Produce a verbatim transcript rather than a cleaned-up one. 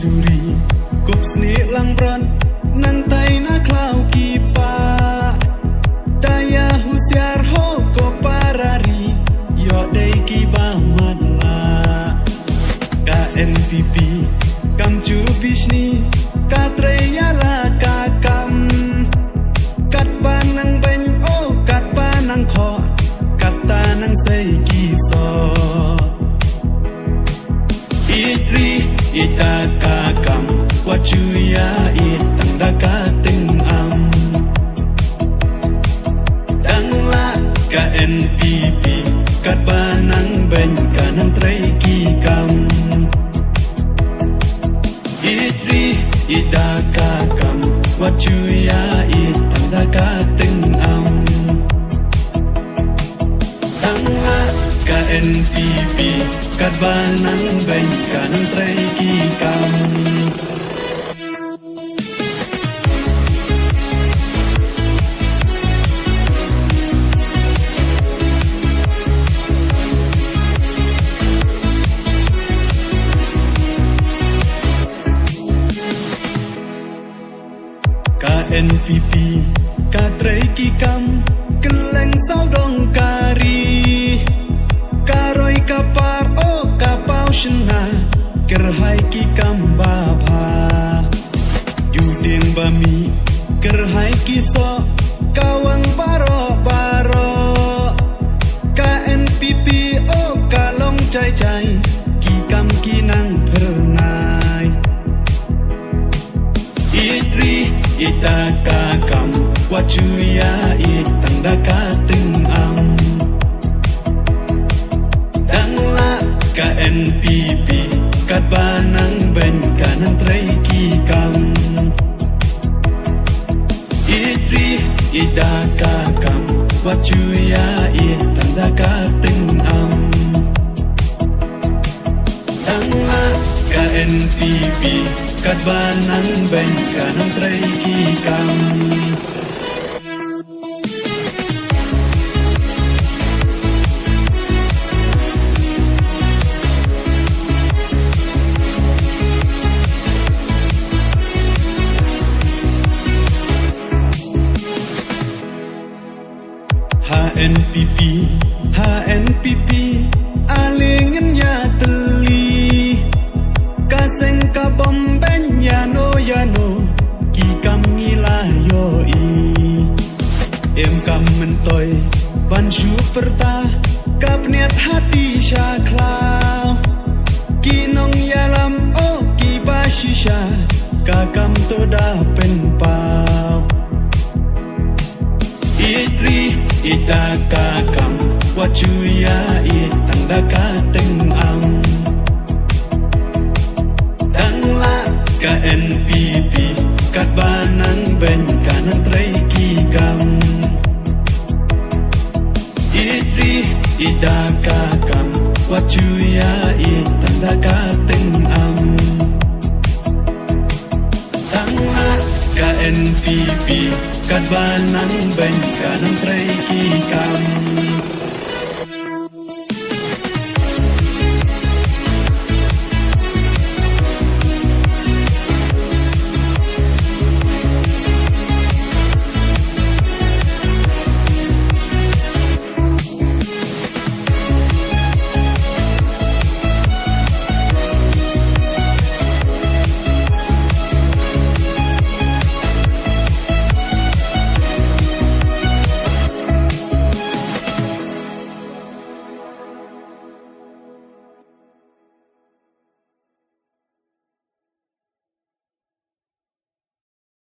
Ri, kup snieh lang bron, nangtai na khlaw ki pa. Da ïa husiar ho ko para ri, ïoh dei ki ba matlah. Ka N P P, kam ju bishni, ka trei ïa la ka kam. Katba nang beiñ oh, katba nang khoh, katta nang sei ki soh. Ïeit ri, ïeit da ka kam, wat ju ïa ïeit tang da ka tyngam. Dang lah ka N P P, katba nang beiñ ka nang trei ki kam. Ïeit ri, ïeit da ka kam, wat ju ïa ïeit tang da ka tyngam. Tang la ka N P P, katba nang beiñ ka nang trei ki kam. Ka N P P, ka trei ki kam, kylleng sawdong ka ri. Ka roi ka par oh ka paw shynna, kyrhai ki kam ba bha. Ju dieng ba mih, kyrhai ki soh, ka wang baroh baroh. Ka N P P oh ka long jai jai, ki kam ki nang phyrnai. Ïeit ri, ïeit da ka kam, wat ju ïa ïeit tang da ka tyngam. Dang lah ka N P P, katba nang beiñ ka nang trei ki kam. Ïeit ri, ïeit da ka kam, wat ju ïa ïeit tang da ka tyngam. Tang la ka N P P, katba nang beiñ ka nang trei ki kam. Ha N P P, ha N P P, ale ngin ïa tylli. Ka seng ka bom beiñ ïano ïano, ki kam ngi la ïohi. Em kam myntoi ban shu pyrta, ka pynïaid hati sha khlaw. Ki nongïalam oh ki ba shisha, ka kam to da pynpaw. Ïeit ri, ïeit da ka kam, wat ju ïa ïeit tang da ka tyngam. Dang lah ka N P P, katba nang beiñ ka nang trei ki kam. Ïeit ri, ïeit da ka kam, wat ju ïa ïeit tang da ka tyngam. Tang la ka N P P, katba nang beiñ ka nang trei ki kam.